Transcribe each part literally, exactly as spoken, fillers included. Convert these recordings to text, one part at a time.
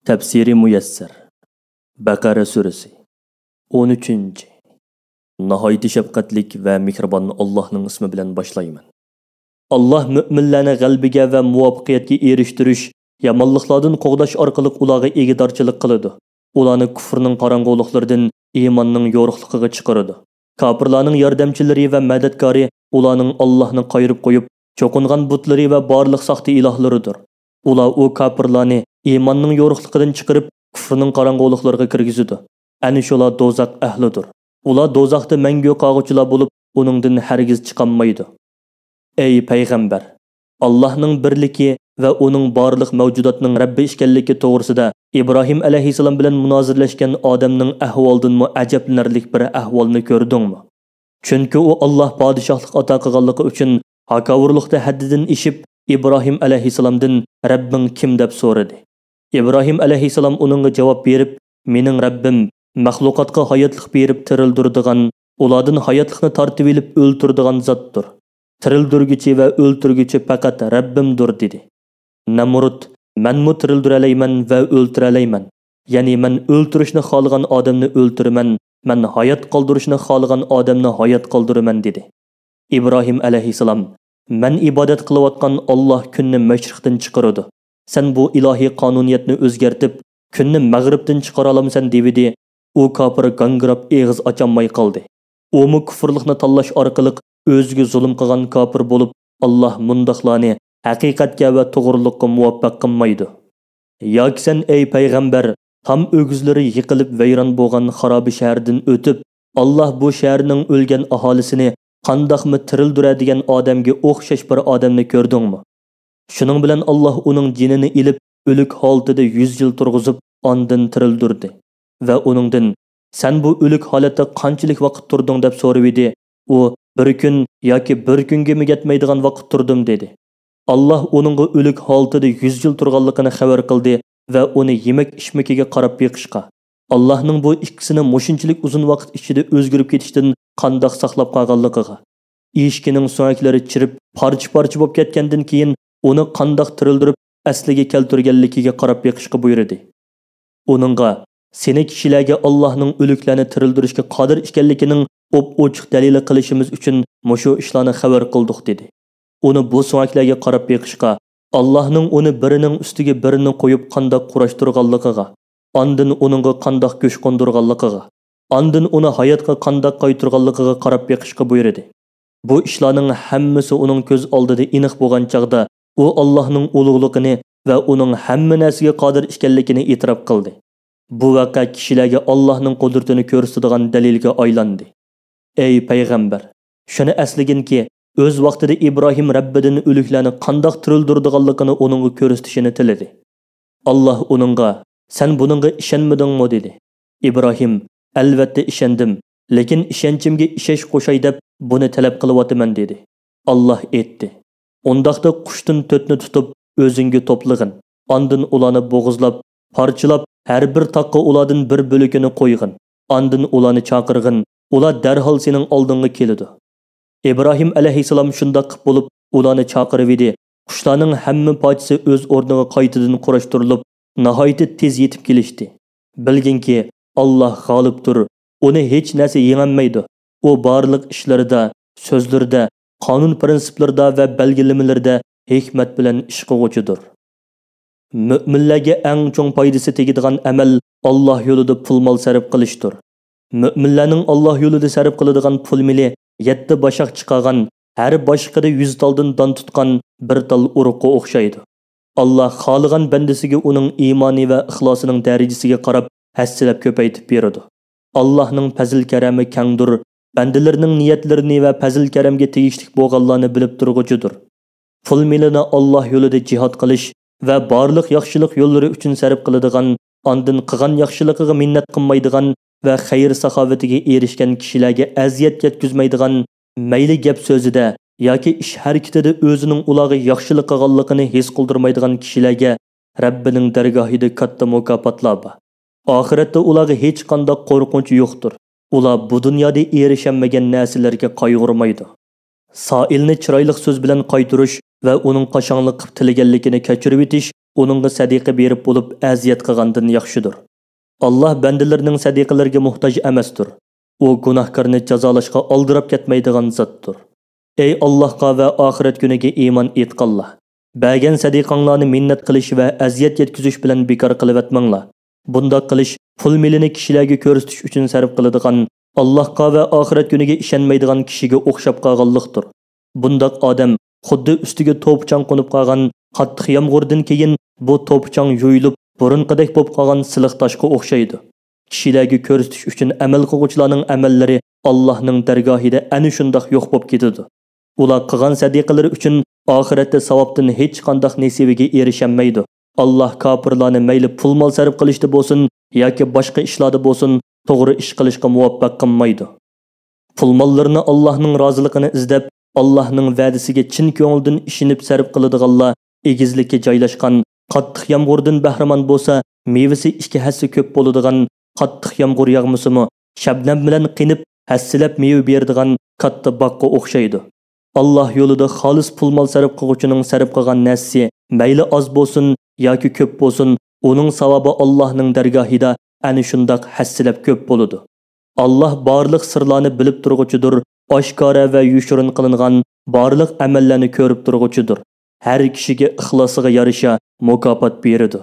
تەپسىرى مۇيەسسەر. بەقەرە سۈرىسى. ئون ئۈچىنچى. ناھايىتى شەپقەتلىك ۋە مېھرىبان ئاللاھنىڭ ئىسمى بىلەن باشلايمەن. ئاللاھ مۆمىنلەرنى غەلىبىگە ۋە مۇۋەپپەقىيەتكە ئېرىشتۈرۈش، يامانلىقلاردىن قوغداش ئارقىلىق ئۇلارغا ئىگىدارچىلىق قىلىدۇ. ئۇلارنى كۇفرنىڭ قاراڭغۇلۇقلىرىدىن ئىماننىڭ يورۇقلۇقىغا چىقىرىدۇ. كاپىرلارنىڭ ياردەمچىلىرى ۋە مەدەتكارى ئۇلارنىڭ ئاللاھنى قايرىپ قويۇپ، چوقۇنغان بۇتلىرى ۋە بارلىق ساختا ئىلاھلىرىدۇر. ئۇلار ئۇ كاپىرلارنى ئىماننىڭ يورۇقلۇقىدىن چىقىرىپ، كۇفرنىڭ قاراڭغۇلۇقلىرىغا كىرگۈزىدۇ. ئەنە شۇلار دوزاخ ئەھلىدۇر. ئۇلار دوزاختا مەڭگۈ قالغۇچىلار بولۇپ، ئۇنىڭدىن ھەرگىز چىقالمايدۇ. ئەي پەيغەمبەر! ئاللاھنىڭ بىرلىكى ۋە ئۇنىڭ بارلىق مەۋجۇداتنىڭ رەببى ئىكەنلىكى توغرىسىدا ئىبراھىم ئەلەيھىسسالام بىلەن مۇنازىرىلەشكەن ئادەمنىڭ ئەھۋالىدىنمۇ ئەجەبلىنەرلىك بىر ئەھۋالنى كۆردۈڭمۇ؟ چۈنكى ئۇ ئاللاھ پادىشاھلىق ئاتا قىلغانلىقى ئۈچۈن ھاكاۋۇرلۇقتا ھەددىدىن ئېشىپ، ئىبراھىم ئەلەيھىسسالامدىن «رەببىڭ كىم؟» دەپ سورىدى. ئىبراھىم ئەلەيھىسسالام ئۇنىڭغا جاۋاب بېرىپ، «مېنىڭ رەببىم مەخلۇقاتقا ھاياتلىق بېرىپ تىرىلدۈرىدىغان، ئۇلاردىن ھاياتلىقنى تارتىۋېلىپ ئۆلتۈرىدىغان زاتتۇر. تىرىلدۈرگۈچى ۋە ئۆلتۈرگۈچى پەقەت رەببىمدۇر» دېدى. نەمرۇت، «مەنمۇ تىرىلدۈرەلەيمەن ۋە ئۆلتۈرەلەيمەن. يەنى مەن ئۆلتۈرۈشنى خالىغان ئادەمنى ئۆلتۈرىمەن، مەن ھايات قالدۇرۇشنى خالىغان ئادەمنى ھايات قالدۇرىمەن» دېدى. ئىبراھىم ئەلەيھىسسالام، «مەن ئىبادەت قىلىۋاتقان ئاللاھ كۈننى مەشرىقتىن چىقىرىدۇ. سەن بۇ ئىلاھىي قانۇنىيەتنى ئۆزگەرتىپ، كۈننى مەغرىبتىن چىقىرالامسەن؟» دېۋىدى. ئۇ كاپىر گاڭگىراپ ئېغىز ئاچالماي قالدى. ئۇمۇ كۇفرلۇقنى تاللاش ئارقىلىق ئۆزىگە زۇلۇم قىلغان كاپىر بولۇپ، ئاللاھ مۇنداقلارنى ھەقىقەتكە ۋە توغرىلىققا مۇۋەپپەق قىلمايدۇ. ياكى سەن، ئەي پەيغەمبەر، تام ئۆگزىلىرى يىقىلىپ ۋەيران بولغان خارابە شەھەردىن ئۆتۈپ، ئاللاھ بۇ شەھەرنىڭ ئۆلگەن ئاھالىسىنى قانداقمۇ تىرىلدۈرەدىگەن ئادەمگە ئوخشاش بىر ئادەمنى كۆردۈڭمۇ؟ شۇنىڭ بىلەن ئاللاھ ئۇنىڭ جېنىنى ئېلىپ، ئۆلۈك ھالىتىدە يۈز يىل تۇرغۇزۇپ، ئاندىن تىرىلدۈردى ۋە ئۇنىڭدىن، «سەن بۇ ئۆلۈك ھالەتتە قانچىلىك ۋاقىت تۇردۇڭ؟» دەپ سورىۋىدى. ئۇ، «بىر كۈن ياكى بىر كۈنگىمۇ يەتمەيدىغان ۋاقىت تۇردۇم» دېدى. ئاللاھ ئۇنىڭغا ئۆلۈك ھالىتىدە يۈز يىل تۇرغانلىقىنى خەۋەر قىلدى ۋە ئۇنى يېمەك-ئىچمىكىگە قاراپ بېقىشقا، ئاللاھنىڭ بۇ ئىككىسىنى مۇشۇنچىلىك ئۇزۇن ۋاقىت ئىچىدە ئۆزگىرىپ كېتىشتىن قانداق ساقلاپ قالغانلىقىغا، ئېشىكىنىڭ سۆڭەكلىرى چىرىپ، پارچە-پارچە بولۇپ كەتكەندىن كېيىن ئۇنى قانداق تىرىلدۈرۈپ ئەسلىگە كەلتۈرگەنلىكىگە قاراپ بېقىشقا بۇيرۇدى. ئۇنىڭغا، «سېنى كىشىلەرگە ئاللاھنىڭ ئۆلۈكلەرنى تىرىلدۈرۈشكە قادىر ئىكەنلىكىنىڭ ئوپئوچۇق دەلىلى قىلىشىمىز ئۈچۈن مۇشۇ ئىشلارنى خەۋەر قىلدۇق» دېدى. ئۇنى بۇ سۆڭەكلەرگە قاراپ بېقىشقا، ئاللاھنىڭ ئۇنى بىرىنىڭ ئۈستىگە بىرىنى قويۇپ قانداق قۇراشتۇرغانلىقىغا، ئاندىن ئۇنىڭغا قانداق كۈچ قوندۇرغانلىقىغا، ئاندىن ئۇنى ھاياتقا قانداق قايتۇرغانلىقىغا قاراپ بېقىشقا بۇيرۇدى. بۇ ئىشلارنىڭ ھەممىسى ئۇنىڭ كۆز ئالدىدا ئېنىق بولغان چاغدا، ئۇ ئاللاھنىڭ ئۇلۇغلۇقىنى ۋە ئۇنىڭ ھەممە نەرسىگە قادىر ئىكەنلىكىنى ئېتىراپ قىلدى. بۇ ۋەقە كىشىلەرگە ئاللاھنىڭ قۇدرىتىنى كۆرسىتىدىغان دەلىلگە ئايلاندى. ئەي پەيغەمبەر! شۇنى ئەسلىگىنكى، ئۆز ۋاقتىدا ئىبراھىم رەببىدىن ئۆلۈكلەرنى قانداق تىرىلدۈرىدىغانلىقىنى ئۇنىڭغا كۆرسىتىشىنى تىلىدى. ئاللاھ ئۇنىڭغا، «سەن بۇنىڭغا ئىشەنمىدىڭمۇ؟» دېدى. ئىبراھىم، «ئەلۋەتتە ئىشەندىم، لېكىن ئىشەنچىمگە ئىشەنچ قوشاي دەپ بۇنى تەلەپ قىلىۋاتىمەن» دېدى. ئاللاھ ئېيتتى، «ئۇنداقتا قۇشتىن تۆتنى تۇتۇپ ئۆزۈڭگە توپلىغىن، ئاندىن ئۇلارنى بوغۇزلاپ، پارچىلاپ، ھەر بىر تاغقا ئۇلاردىن بىر بۆلىكىنى قويغىن، ئاندىن ئۇلارنى چاقىرغىن، ئۇلار دەرھال سېنىڭ ئالدىڭغا كېلىدۇ.» ئىبراھىم ئەلەيھىسسالام شۇنداق قىپ بولۇپ، ئۇلارنى چاقىرىۋىدى. قۇشلارنىڭ ھەممە پارچىسى ئۆز ئورنىغا قايتىدىن قۇراشتۇرۇلۇپ، ناھايىتى تېز يېتىپ كېلىشتى. بىلگىنكى، ئاللاھ غالىبتۇر، ئۇنى ھېچ نەرسە يېڭەلمەيدۇ. ئۇ بارلىق ئىشلىرىدا، سۆزلىرىدە، قانۇن پىرىنسىپلىرىدا ۋە بەلگىلىمىلىرىدە ھېكمەت بىلەن ئىش قىلغۇچىدۇر. مۆمىنلەرگە ئەڭ چوڭ پايدىسى تېگىدىغان ئەمەل ئاللاھ يولىدا پۇل-مال سەرپ قىلىشتۇر. مۆمىنلەرنىڭ ئاللاھ يولىدا سەرپ قىلىدىغان پۇل-مېلى يەتتە باشاق چىقارغان، ھەر باشىقىدا يۈز تالدىن دان تۇتقان بىر تال ئۇرۇققا ئوخشايدۇ. ئاللاھ خالىغان بەندىسىگە ئۇنىڭ ئىمانى ۋە ئىخلاسىنىڭ دەرىجىسىگە قاراپ ھەسسىلەپ كۆپەيتىپ بېرىدۇ. ئاللاھنىڭ پەزىل-كەرەمى كەڭدۇر، بەندىلىرىنىڭ نىيەتلىرىنى ۋە پەزىل-كەرەمگە تېگىشلىك بولغانلارنى بىلىپ تۇرغۇچىدۇر. پۇل-مېلىنى ئاللاھ يولىدا جىھاد قىلىش ۋە بارلىق ياخشىلىق يوللىرى ئۈچۈن سەرپ قىلىدىغان، ئاندىن قىلغان ياخشىلىقىغا مىننەت قىلمايدىغان ۋە خەير-ساخاۋىتىگە ئېرىشكەن كىشىلەرگە ئەزىيەت يەتكۈزمەيدىغان، مەيلى گەپ-سۆزىدە ياكى ئىش-ھەرىكىتىدە ئۆزىنىڭ ئۇلارغا ياخشىلىق قىلغانلىقىنى ھېس قىلدۇرمايدىغان كىشىلەرگە رەببىنىڭ دەرگاھىدا كاتتا مۇكاپاتلار بار. ئاخىرەتتە ئۇلارغا ھېچقانداق قورقۇنچ يوقتۇر. ئۇلار بۇ دۇنيادا ئېرىشەلمىگەن نەرسىلەرگە قايغۇرمايدۇ. سائىلنى چىرايلىق سۆز بىلەن قايتۇرۇش ۋە ئۇنىڭ قاشاڭلىق قىپ تىلىگەنلىكىنى كەچۈرۈۋېتىش ئۇنىڭغا سەدىقە بېرىپ بولۇپ ئەزىيەت قىلغاندىن ياخشىدۇر. ئاللاھ بەندىلىرىنىڭ سەدىقىلىرىگە موھتاج ئەمەستۇر. ئۇ گۇناھكارنى جازالاشقا ئالدىراپ كەتمەيدىغان زاتتۇر. ئەي ئاللاھقا ۋە ئاخىرەت كۈنىگە ئىمان ئېيتقانلار! بەرگەن سەدىقەڭلارنى مىننەت قىلىش ۋە ئەزىيەت يەتكۈزۈش بىلەن بىكار قىلىۋەتمەڭلار. بۇنداق قىلىش پۇل مېلىنى كىشىلەرگە كۆرسىتىش ئۈچۈن سەرپ قىلىدىغان، ئاللاھقا ۋە ئاخىرەت كۈنىگە ئىشەنمەيدىغان كىشىگە ئوخشاپ قالغانلىقتۇر. بۇنداق ئادەم خۇددى ئۈستىگە توپا-چاڭ قونۇپ قالغان قاتتىق يامغۇردىن كېيىن بۇ توپا-چاڭ يۇيۇلۇپ، بۇرۇنقىدەك بولۇپ قالغان سىلىق تاشقا ئوخشايدۇ. كىشىلەرگە كۆرسىتىش ئۈچۈن ئەمەل قىلغۇچىلارنىڭ ئەمەللىرى ئاللاھنىڭ دەرگاھىدا ئەنە شۇنداق يوق بولۇپ كېتىدۇ. ئۇلار قىلغان سەدىقىلىرى ئۈچۈن ئاخىرەتتە ساۋابتىن ھېچقانداق نېسىۋىگە ئېرىشەلمەيدۇ. ئاللاھ كاپىرلارنى مەيلى پۇل-مال سەرپ قىلىشتا بولسۇن ياكى باشقا ئىشلاردا بولسۇن توغرا ئىش قىلىشقا مۇۋەپپەق قىلمايدۇ. پۇل-ماللىرىنى ئاللاھنىڭ رازىلىقىنى ئىزدەپ، ئاللاھنىڭ ۋەدىسىگە چىن كۆڭۈلدىن ئىشىنىپ سەرپ قىلىدىغانلار ئېگىزلىككە جايلاشقان قاتتىق يامغۇردىن بەھرىمەن بولسا، مېۋىسى ئىككى ھەسسە كۆپ بولىدىغان، قاتتىق يامغۇر ياغمىسىمۇ، شەبنەم بىلەن قېنىپ، ھەسسىلەپ مېۋە بېرىدىغان كاتتا باغقا ئوخشايدۇ. ئاللاھ يولىدا خالىس پۇل-مال سەرپ قىلغۇچىنىڭ سەرپ قىلغان نەرسىسى مەيلى ئاز بولسۇن ياكى كۆپ بولسۇن، ئۇنىڭ ساۋابى ئاللاھنىڭ دەرگاھىدا ئەنە شۇنداق ھەسسىلەپ كۆپ بولىدۇ. ئاللاھ بارلىق سىرلارنى بىلىپ تۇرغۇچىدۇر، ئاشكارا ۋە يوشۇرۇن قىلىنغان بارلىق ئەمەللەرنى كۆرۈپ تۇرغۇچىدۇر. ھەر كىشىگە ئىخلاسىغا يارىشا مۇكاپات بېرىدۇ.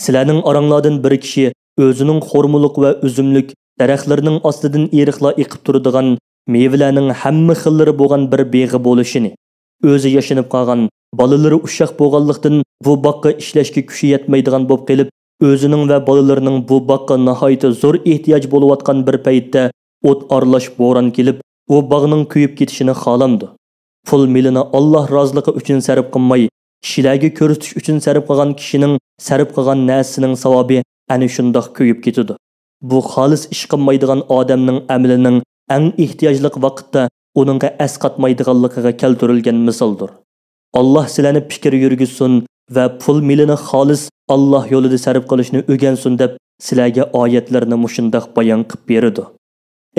سىلەرنىڭ ئاراڭلاردىن بىر كىشى ئۆزىنىڭ خورمىلىق ۋە ئۈزۈملۈك دەرەخلىرىنىڭ ئاستىدىن ئېرىقلار ئېقىپ تۇرىدىغان، مېۋىلەرنىڭ ھەممە خىللىرى بولغان بىر بېغى بولۇشىنى، ئۆزى ياشىنىپ قالغان، بالىلىرى ئۇششاق بولغانلىقتىن، بۇ باغقا ئىشلەشكە كۈچى يەتمەيدىغان بولۇپ قېلىپ، ئۆزىنىڭ ۋە بالىلىرىنىڭ بۇ باغقا ناھايىتى زور ئېھتىياجى بولۇۋاتقان بىر پەيتتە، ئوت ئارىلاش بوران كېلىپ، ئۇ باغنىڭ كۆيۈپ كېتىشىنى خالامدۇ؟ پۇل مېلىنى ئاللاھ رازىلىقى ئۈچۈن سەرپ قىلماي، كىشىلەرگە كۆرسىتىش ئۈچۈن سەرپ قىلغان كىشىنىڭ سەرپ قىلغان نەرسىسىنىڭ ساۋابى ئەنە شۇنداق كۆيۈپ كېتىدۇ. بۇ خالىس ئىش قىلمايدىغان ئادەمنىڭ ئەمىلىنىڭ ئەڭ ئېھتىياجلىق ۋاقىتتا ئۇنىڭغا ئەسقاتمايدىغانلىقىغا كەلتۈرۈلگەن مىسالدۇر. ئاللاھ سىلەرنى پىكىر يۈرگۈزسۇن ۋە پۇل مېلىنى خالىس ئاللاھ يولىدا سەرپ قىلىشنى ئۆگەنسۇن دەپ سىلەرگە ئايەتلەرنى مۇشۇنداق بايان قىلىپ بېرىدۇ.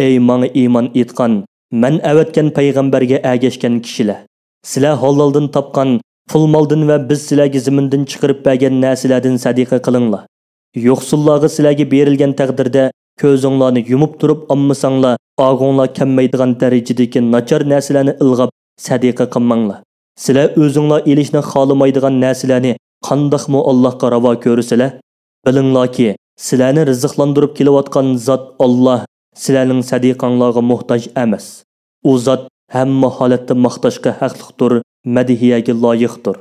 ئەي ماڭا ئىمان ئېيتقان، مەن ئەۋەتكەن پەيغەمبەرگە ئەگەشكەن كىشىلەر! سىلەر ھالالدىن تاپقان پۇل-مالدىن ۋە بىز سىلەرگە زېمىندىن چىقىرىپ بەرگەن نەرسىلەردىن سەدىقە قىلىڭلار. يوقسۇللارغا سىلەرگە بېرىلگەن تەقدىردە، كۆزۈڭلارنى يۇمۇپ تۇرۇپ ئالمىساڭلار، ئاغۇڭلار كەلمەيدىغان دەرىجىدىكى ناچار نەرسىلەرنى ئىلغاپ سەدىقە قىلماڭلار. سىلەر ئۆزۈڭلار ئېلىشنى خالىمايدىغان نەرسىلەرنى قانداقمۇ ئاللاھقا راۋا كۆرىسىلەر؟ بىلىڭلاركى، سىلەرنى رىزىقلاندۇرۇپ كېلىۋاتقان زات ئاللاھ سىلەرنىڭ سەدىقەڭلارغا موھتاج ئەمەس. ئۇ زات ھەممە ھالەتتە ماختاشقا ھەقلىقتۇر، مەدھىيەگە لايىقتۇر.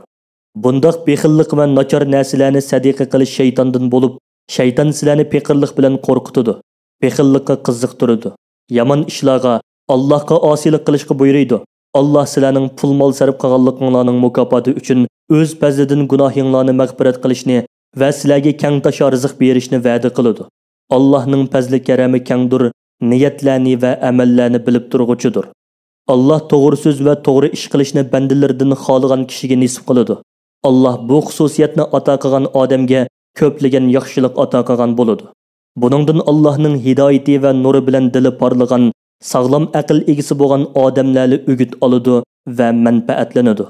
بۇنداق بېخىللىق ۋە ناچار نەرسىلەرنى سەدىقە قىلىش شەيتاندىن بولۇپ، شەيتان سىلەرنى پېقىرلىق بىلەن قورقۇتىدۇ، بېخىللىققا قىزىقتۇرىدۇ، يامان ئىشلارغا، ئاللاھقا ئاسىيلىق قىلىشقا بۇيرۇيدۇ. ئاللاھ سىلەرنىڭ پۇل-مال سەرپ قىلغانلىقىڭلارنىڭ مۇكاپاتى ئۈچۈن ئۆز پەزلىدىن گۇناھىڭلارنى مەغپىرەت قىلىشنى ۋە سىلەرگە كەڭتاشا رىزىق بېرىشنى ۋەدە قىلىدۇ. ئاللاھنىڭ پەزلى-كەرەمى كەڭدۇر، نىيەتلەرنى ۋە ئەمەللەرنى بىلىپ تۇرغۇچىدۇر. ئاللاھ توغرا سۆز ۋە توغرا ئىش قىلىشنى بەندىلىرىدىن خالىغان كىشىگە نېسىپ قىلىدۇ. ئاللاھ بۇ خۇسۇسىيەتنى ئاتا قىلغان ئادەمگە كۆپلىگەن ياخشىلىق ئاتا قىلغان بولىدۇ. بۇنىڭدىن ئاللاھنىڭ ھىدايىتى ۋە نۇرى بىلەن دىلى پارلىغان، ساغلام ئەقىل ئىگىسى بولغان ئادەملەرلا ئۈگۈت ئالىدۇ ۋە مەنپەئەتلىنىدۇ.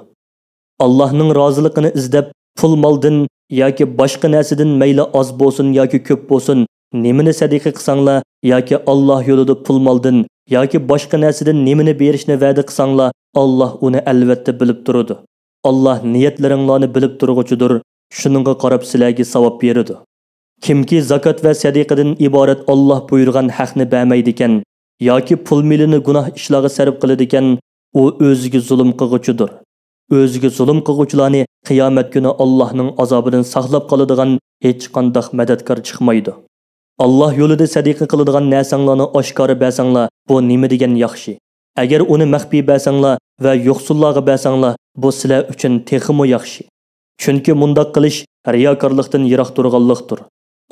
ئاللاھنىڭ رازىلىقىنى ئىزدەپ، پۇل-مالدىن ياكى باشقا نەرسىدىن مەيلى ئاز بولسۇن ياكى كۆپ بولسۇن، نېمىنى سەدىقە قىلساڭلار ياكى ئاللاھ يولىدا پۇل-مالدىن ياكى باشقا نەرسىدىن نېمىنى بېرىشنى ۋەدە قىلساڭلار، ئاللاھ ئۇنى ئەلۋەتتە بىلىپ تۇرىدۇ. ئاللاھ نىيەتلىرىڭلارنى بىلىپ تۇرغۇچىدۇر، شۇنىڭغا قاراپ سىلەرگە ساۋاب بېرىدۇ. كىمكى زاكات ۋە سەدىقىدىن ئىبارەت ئاللاھ بۇيرۇغان ھەقنى بەرمەيدىكەن ياكى پۇل-مېلىنى گۇناھ ئىشلارغا سەرپ قىلىدىكەن، ئۇ ئۆزىگە زۇلۇم قىلغۇچىدۇر. ئۆزىگە زۇلۇم قىلغۇچىلارنى قىيامەت كۈنى ئاللاھنىڭ ئازابىدىن ساقلاپ قالىدىغان ھېچقانداق مەدەتكار چىقمايدۇ. ئاللاھ يولىدا سەدىقە قىلىدىغان نەرسەڭلارنى ئاشكارا بەرسەڭلار، بۇ نېمە دېگەن ياخشى! ئەگەر ئۇنى مەخپىي بەرسەڭلار ۋە يوقسۇللارغا بەرسەڭلار، بۇ سىلەر ئۈچۈن تېخىمۇ ياخشى. چۈنكى مۇنداق قىلىش رىياكارلىقتىن يىراق تۇرغانلىقتۇر.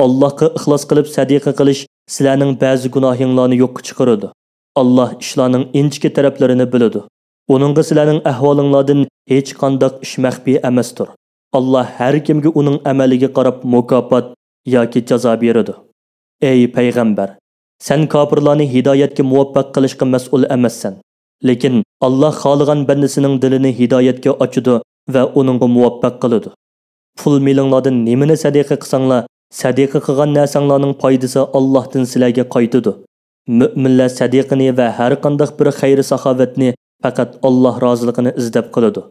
ئاللاھقا ئىخلاس قىلىپ سەدىقە قىلىش سىلەرنىڭ بەزى گۇناھىڭلارنى يوققا چىقىرىدۇ. ئاللاھ ئىشلارنىڭ ئىنچىكە تەرەپلىرىنى بىلىدۇ. ئۇنىڭغا سىلەرنىڭ ئەھۋالىڭلاردىن ھېچقانداق ئىش مەخپىي ئەمەستۇر. ئاللاھ ھەر كىمگە ئۇنىڭ ئەمەلىگە قاراپ مۇكاپات ياكى جازا بېرىدۇ. ئەي پەيغەمبەر! سەن كاپىرلارنى ھىدايەتكە مۇۋەپپەق قىلىشقا مەسئۇل ئەمەسسەن. لېكىن ئاللاھ خالىغان بەندىسىنىڭ دىلىنى ھىدايەتكە ئاچىدۇ ۋە ئۇنىڭغا مۇۋەپپەق قىلىدۇ. پۇل مېلىڭلاردىن نېمىنى سەدىقە قىلساڭلار، سەدىقە قىلغان نەرسەڭلارنىڭ پايدىسى ئاللاھتىن سىلەرگە قايتىدۇ. مۆمىنلەر سەدىقىنى ۋە ھەرقانداق بىر خەير-ساخاۋەتنى پەقەت ئاللاھ رازىلىقىنى ئىزدەپ قىلىدۇ.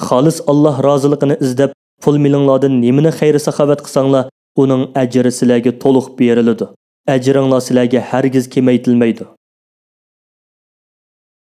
خالىس ئاللاھ رازىلىقىنى ئىزدەپ، پۇل مېلىڭلاردىن نېمىنى خەير-ساخاۋەت قىلساڭلار، ئۇنىڭ ئەجرى سىلەرگە تولۇق بېرىلىدۇ. ئەجرىڭلار سىلەرگە ھەرگىز كېمەيتىلمەيدۇ.